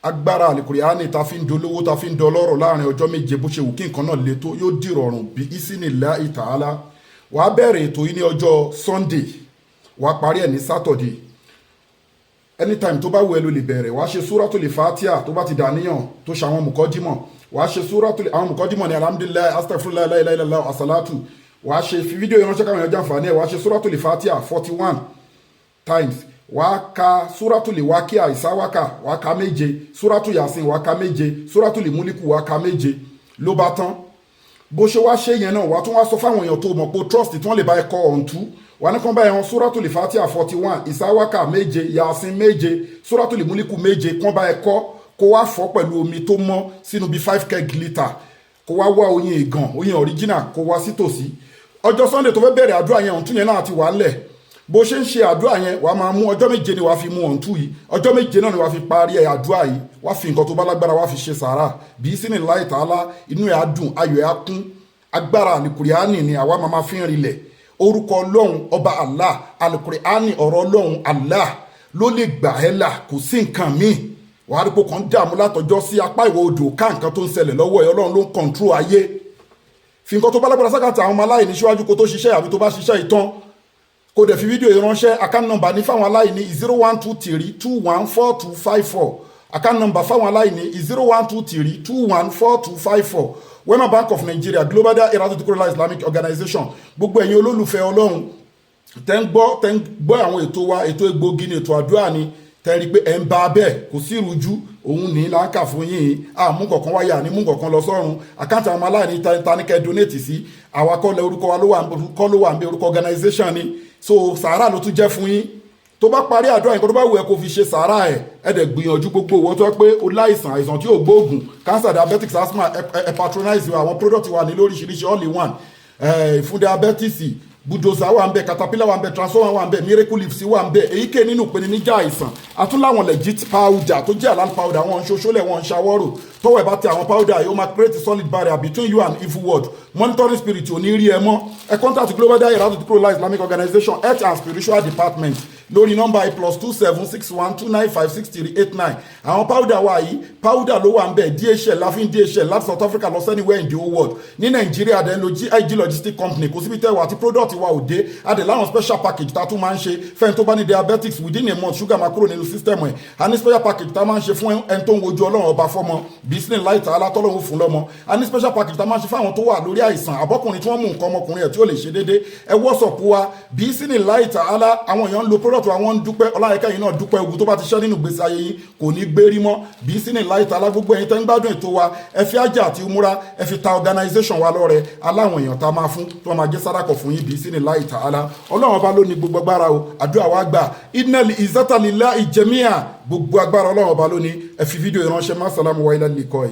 Agbára Alukurani ta fi ń dolówó, ta fi ń dọlọ́rọ̀ láàrin ọjọ́ 7, bó ṣe wù kí nǹkan náà le tó, yóò dìrọ̀rùn bi iznillahi ta'ala. Wàá bẹ̀rẹ̀ ètò yìí ní ọjọ́ Sunday, wàá parí ẹ̀ ní Saturday. Anytime tó bá wù ẹ́ ló lè bẹ̀rẹ̀. Wàá ṣe Suratul Fatiha. Tó bá ti dàníyàn, tó ṣe àwọn mùkọ́dímọ̀, wàá ṣe Suratul, àwọn mùkọ́dímọ̀ ní alhamdulillahi, astaghfirullah, la ilaha illallah, asalatu. Wàá ṣe fi fídíò yẹn ránṣẹ́ káwọn èèyàn jàǹfààní ẹ̀. Wàá ṣe Suratul Fatiha 41 times. Wàá ka Suratul Wakia, ìsáwákà, wàá ka 7. Suratu Yasin, wàá ka 7. Suratul Muliku, wàá ka 7. Ló bá tán. Bó ṣe wá ṣe yẹn náà, wàá tún wá sọ fáwọn èèyàn tó mọ̀ pé trust, tí wọ́n lè bá ẹ kọ ọ̀ǹtú. Wà ní kàn bá ẹran Suratul Fatiha 41, ìsáwákà 7, Yasin 7, Suratul Muliku 7, kàn bá ẹ kọ́. Kó wá fọ́ pẹ̀lú omi tó mọ́ sínú bíi 5 keg litre. Kó wá wá oyin ìgàn, oyin original, kó wá sí tòsí. Ọjọ́ Sunday tó fẹ́ bẹ̀rẹ̀ àdúrà yẹn, ọ̀ǹtú yẹn náà ti wà ńlẹ̀. Bó ṣe ń ṣe àdúrà yẹn, wàá máa mú. Ọjọ́ 7 ni wàá fi mú ọ̀ǹtú yìí, ọjọ́ 7 náà ni wàá fi parí ẹ̀ àdúrà yìí. Wàá fi nǹkan tó bá lágbára, wàá fi ṣe sàárà. Bi iznillahi ta'ala, inú ẹ̀ á dùn, ayọ̀ ẹ̀ á kún. Agbára Alukurani ni àwa máa fi ń rinlẹ̀. Orúkọ Ọlọ́run Ọba Allah, Alukurani, ọ̀rọ̀ Ọlọ́run Allah ló lè gbà ẹ́ là. Kò sí nǹkan míì. Wàá rí pé kàn ń dààmú látọjọ́ sí apá ìwọ odò ká nǹkan tó ń ṣẹlẹ̀ lọ́wọ́ ẹ̀. Ọlọ́run ló ń control ayé. Fi nǹkan tó bá lágbára sákàtà àwọn ọmọ aláìní síwájú kó tó ṣiṣẹ́, àbí tó bá ṣiṣẹ́ ìtàn, kó dẹ̀ fi fídíò yìí ránṣẹ́. Account number ní fáwọn aláìní, 0123214254. Account number fáwọn aláìní, 0123214254, Wema Bank of Nigeria, Global Dahiratu Dhikrlahi Islamic Organization. Gbogbo ẹ̀yin olólùfẹ́ Ọlọ́run tẹ́ ń gbọ́ àwọn ètò wa, ètò egbògi ni, ètò àdúrà ni, tẹ́ rí i pé ẹ̀ ń bá bẹ́ẹ̀, kò sí ìrújú. Òun ní là ń kà fún yín. Àmú kọ̀ọ̀kan wáyà ní mú kọ̀ọ̀kan lọ sọ́run. Account àwọn aláìní ta ní kẹ́ donate sí. Àwa kọ́ lẹ, orúkọ wa ló wà, kọ́ ló wà ń bẹ, orúkọ organization ni. So sàárà ló tún jẹ́ fún yín. Tó bá parí àdúrà yẹn, kó tó bá wù ẹ́ kó fi ṣe sàárà ẹ̀. Ẹ̀ dẹ̀ gbìyànjú. Gbogbo owó tó yẹ pé o láìsàn, àìsàn tí ò gbóògùn, cancer, diabetics, asthma, ẹ patronize wa. Àwọn product wa ní lóríṣiríṣi, all in one fún diabetes. Bulldozer wà ń bẹ, caterpillar wà ń bẹ, transformer wà ń bẹ, miracle leaves wà ń bẹ. Èyíkéyìí nínú ìpèníjà àìsàn, àtúnláwọn legit powder tó jẹ́ halal powder. Wọn ń ṣoṣólẹ̀, wọn ń ṣàwọ́rò. Tọ́wọ́ ẹ̀ bá tẹ àwọn powder yìí, ó máa create solid barrier between you and evil world. Monitoring spirit ò ní rí ẹ mọ́. Ẹ contact Global Dahiratu Dhikrlahi Islamic Organization, Health and Spiritual Department, lórí nọ́mbà yìí, +2761 295 6389. Àwọn powder wa yìí, powder ló wà ń bẹ̀. DHL láfin DHL láti South Africa lọ anywhere in the whole world. Ní Nàìjíríà dẹ̀ ń lo GIG Logistic Company. Kò síbi tẹ́wọ̀ àti product wa ò dé. Adẹ̀ láwọn special package tá a tún máa ń ṣe fẹ́ni tó bá ní diabetics. Within a month, sugar máa kúrò nínú system ẹ̀. A ní special package tá a máa ń ṣe fún ẹni tó ń wojú Ọlọ́run Ọba fọ́mọ, bi iznillahi ta'ala, tọ́lọ́run fún lọ́mọ. A ní special package tá a máa ń ṣe fáwọn tó wà lórí àìsàn, àbọ́kùnrin tí wọ́n mú nǹkan ọmọkùnrin ẹ̀ tí ó lè ṣe déédé. Ẹ WhatsApp wa. Bi iznillahi ta'ala, àwọn èèyàn ń lo product wa, wọ́n ń dúpẹ́. Ọláyẹká yìí náà dúpẹ́. Ogun tó bá ti ṣẹ́ nínú ìgbésí ayé yín kò ní gbérí mọ́ bi iznillahi ta'ala. Gbogbo ẹ̀yin tẹ́ ń gbádùn ètò wa, ẹ fi ájà àti umura, ẹ fi ta organization wa lọ́rẹ. Aláwọn èèyàn tá a máa fún tí wọ́n máa jẹ́ sádàkọ̀ fún yín bi iznillahi ta'ala. Ọlọ́run Ọba ló ní gbogbo agbára o. Àdúrà wa gbà. Innal izzata lillahi jami'a. Gbogbo agbára, Ọlọ́run Ọba ló ní. Ẹ fi fídíò ìránṣẹ́. Má sàlámù wa ilal liqai.